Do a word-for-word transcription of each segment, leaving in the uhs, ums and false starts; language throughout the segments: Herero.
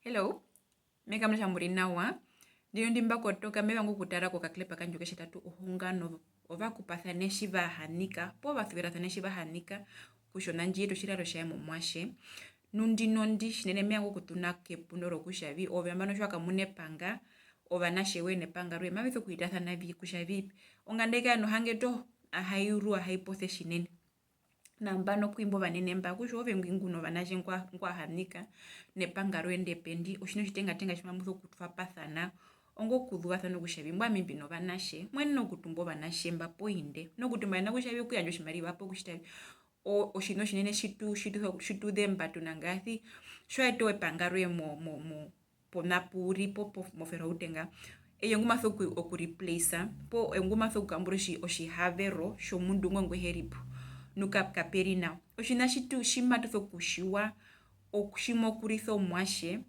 Hello, me kamuna kutja mu ri nawa. Ndino ndi mba kotoka, me vanga okutara kokaklepa kandje oketjatatu, ohunga novakupasane tji va hanika, poo vasuverasane tji va hanika, kutja ona ndji yeta otjiraro tjaye momuatje. Nu ndino ndi tjinene me vanga okutuna kepu ndo rokutja vi, ove nambano tji wa kamuna epanga, ovanatje woye nepanga roye, mave sokuhitasana vi, kutja vi, onganda i kare nohange toho, ahai rwa, ahai posa tjinene. Nambano ku imba ovanene mba, kutja ove ngwi ngu novanatje ngwa, ngwa hanika nepanga roye ndepe ndi, otjiṋa otjitengatenga tji mamu sokutwapasana, ongo kuzuvasana kutja vi, mbwae ami mbi novanatje, mo yenene okutumba ovanatje mba poo inde, nokutumba ena kutja vi okuyandja otjimariva poo kutjita vi, o-, otjiṋa otjinene tji tu, tji tu, tji tu zemba tu na ngaasi, tji wa eta epanga roye mo, mo, mo, pona pu u ri po, po, moverhoutenga, eye ngu ma so oku, oku replace, poo eye ngu ma so okukambura otji, otjihavero tjomundu ngo ngu he ri po, nu ka, kape ri nao. Otjiṋa tji tu, tji matu sokutjiwa, oku, tji mo kurisa omuatje,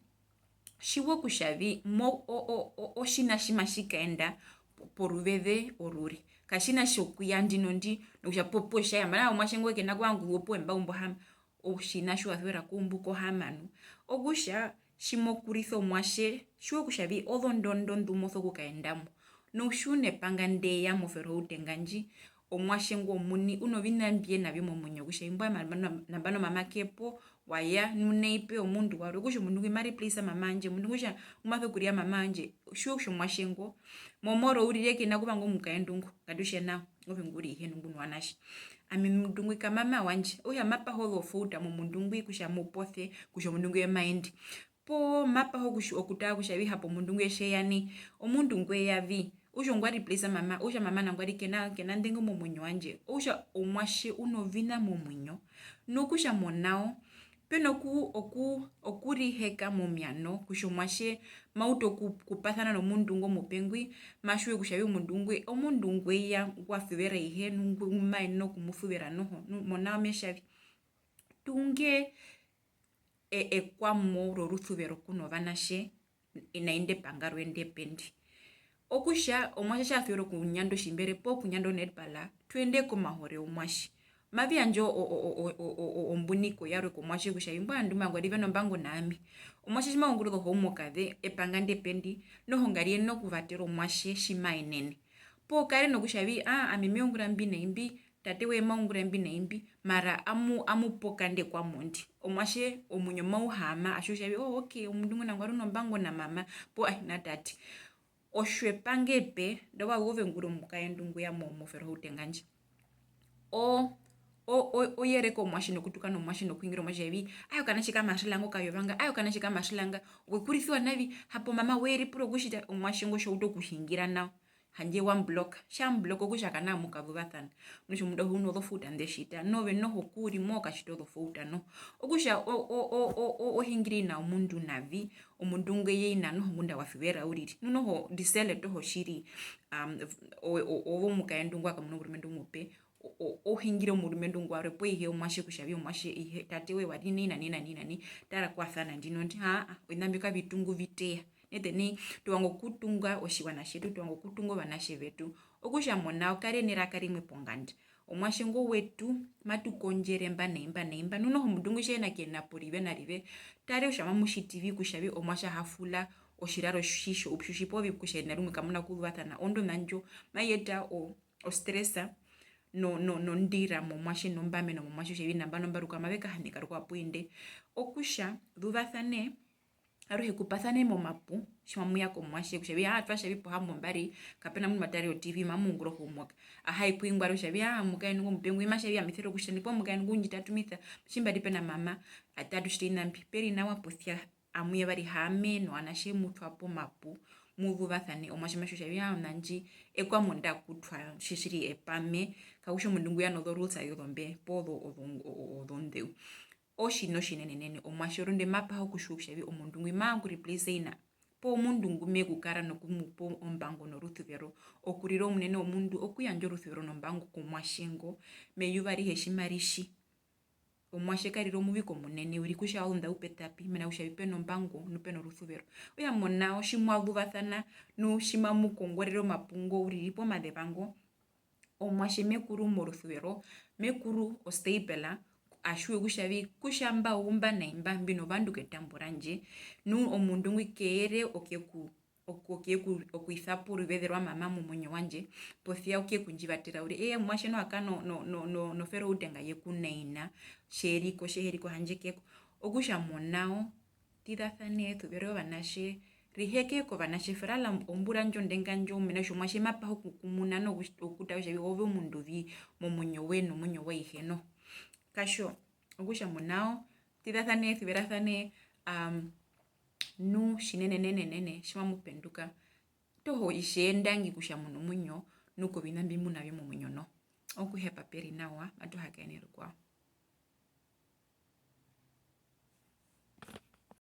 tjiwa kutja vi, mo, o, o, o, otjiṋa tji matji kaenda po, poruveze orure. Katjiṋa tjokuya ndino ndi, nokutja po, po tja ya, mara omuatje ngo ke na kuvanga okuzuva opuwo embaumba ohama, otjiṋa tji wa suvera koumbu kohama nu. Okutja, tji mo kurisa omuatje, tjiwa kutja vi ozondondo ndu mo sokukaenda mo. Nu tji u nepanga nde ya moverhoutenga ndji, omuatje ngo omuini, u noviṋa mbi ye na vyo momuinyo, kutja imbo nambano, nambano mama ke po, wa ya, nu nai pe ya omundu warwe, okutja omundu ngwi ma replace mama wandje, omundu ngwi kutja ngu ma sokurira mama wandje, tjiwa kutja omuatje ngo, momoro uriri ke na kuvanga omukaendu ngo, ngatu tje nao. Ove ngu ri ihe nu ngu novanatje. Ami omundu ngwi ka mama wandje. Okutja ma paha ozofouta momundu ngwi kutja mu pose, kutja omundu ngwi ma ende. Poo ma paha okutja, okutara kutja vi hapo omundu ngwi tje ya nai. Omundu ngwe ya vi. Okutja ongwa replace mama. Okutja mama nangwari ke na, ke na ndengo momuinyo wandje. Okutja omuatje u noviṋa momuinyo. Nu okutja monao, pe noku, oku, okuriheka momiano, kutja omuatje ma utu oku, okupasana nomundu ngo omupe ngwi, ma tjiwe kutja vi omundu ngwi, omundu ngwe ya ngwa suvera ihe, nu ngu ma yenene okumusuvera noho, nu monao me tja vi. Tunge e, ekwamo rorusuvero ku novanatje, nai inde panga roye ndepe ndi. Okutja, omuatje tja suvera okunyanda otjimbere poo kunyanda o-netball, twende komahore womuatje. Mavi yandja o, o, o, o, o, o, ombuniko yarwe komuatje kutja imbo ovandu mba nangwari ve nombango na ami. Omuatje tji ma ungura ozohomework ze, epanga ndepe ndi, noho ngari yenene okuvatera omuatje tji ma yenene. Poo kare nokutja vi, aa, ami me ungura mbi na imbi, tate woye ma ungura mbi na imbi, mara amu, amu poka nde kwamo ndi. Omuatje omuinyo mau haama, a tjiwa kutja vi, oo, ok, omundu ngwi nangwari u nombango na mama, poo, ai, na tate. Otjo epanga epe, ndovazu ove ngu ri omukaendu ngu ya mo, moverhoutenga ndji. O, o, o, o yereka omuatje nokutukana omuatje nokuhingira omuatje kutja vi, ae okanatje ka Marcela ngo ka yovanga, ae okanatje ka Marcela nga, we kurisiwa navi, hapo mama we ripura okutjita, omuatje ngo tja utu okuhingira nao. Handje wa mbloka. Tja mbloka okutja kana mu kazuvasana. Mena kutja omundu auhe u nozofouta nḓe tjita. Nove noho ku u ri mo katjita ozofouta noho. Okutja o, o, o, o, o, o hingire ina omundu navi, omundu ngwe ya ina noho ngunda wa suvera uriri. Nu noho disele toho tjiri, um, o, o, ove omukaendu ngwa kamuna omurumendu omupe, o, o, o hingire omurumendu ngwarwe poo ihe omuatje kutja vi omuatje ihe tate woye wa ri nai na nai na nai na nai, tara kwasana ndino ndi, aa, oviṋa mbyo kavi tungu vi teya. Nete nai, tu vanga okutunga otjiwaṋa tjetu, tu vanga okutunga ovanatje vetu. Okutja monao, kare neraka rimwe ponganda. Omuatje ngo wetu, matu kondjere mba nai, mba nai, mba. Nu noho omundu ngwi tje na ke na po rive na rive, tare kutja mamu tjiti vi kutja vi omuatje a ha fula otjiraro tji tjo, tji tjo, poo vi kutja ena rumwe kamu na kuzuvasana, ondo nandjo, mai yeta o, o stress, no, no, nondira momuatje, nombameno momuatje, kutja vi nambano mba rukwao mave kahanika rukwao pu inde. Okutja, zuvasane, aruhe kupasane momapu, tji mamu ya komuatje, kutja vi, aa, twa tja vi pohambombari, kape na mundu ma tarere o-T V, mamu ungura ohomework. Ahai ku ingwi warwe kutja vi, aa, omukaendu ngo omupe ngwi, ma tja vi, ami sere okutja nai, poo omukaendu ngu ndji tatumisa, tji mba ri pe na mama, atu tjiti oviṋa mbi, pe ri nawa posia, amu yevari haame novanatje mu twa po omapu, mu zuvasane, omuatje ma tjiwa kutja vi, aa, ona ndji, ekwamo nda kutwa, tjiri epame, kakutja omundu ngu ya nozo-rules aze ozombe, poo ozo-, ozo-, o-, o-, ozonḓeu. Otjiṋa otjinenenene, omuatje orondu ma paha okutjiwa kutja vi omundu ngwi ma vanga oku-replace ina, poo omundu ngu me ku kara nokumupa ombango norusuvero. Okurira omunene womundu okuyandja orusuvero nombango komuatje ngo, meyuva arihe tji ma ri tji. Omuatje ka rira omuviko omunene uriri kutja ounda u peta pi, mena rokutja vi pe nombango nu pe norusuvero. Okutja monao tji mwa zuvasana, nu tji mamu kongorere omapu ngo uriri poo omazeva ngo, omuatje me kuru morusuvero, me kuru o-stable, a tjiwe kutja vi, kutja mba umba nai mba, mbi novandu ketambo randje, nu omundu ngwi ke yere okeku, oku-, okeku, okuisa po oruveze rwa mama momuinyo wandje, posia okeku ndji vatera uriri, eye omuatje noho a kara no, no, no, no, noferoudenga ye ku naina, tje ri ko, tje he ri ko, handje ke ko. Okutja monao, tizasaneye, suvereye ovanatje, rihekeye kovanatje, verara ombura ndjo ndenga ndjo, mena rokutja omuatje ma paha okukumuna noho okutara kutja ove omundu vi momuinyo woye nomuinyo waihe noho. Katjo, okutja monao, tizasaneye, suverasane, um, nu tjinenenenene, tji mamu penduka, toho itjee ndangi kutja mu nomuinyo, nu koviṋa mbi mu na vyo momuinyo noho. Okuhepa pe ri nawa, matu hakaene rukwao.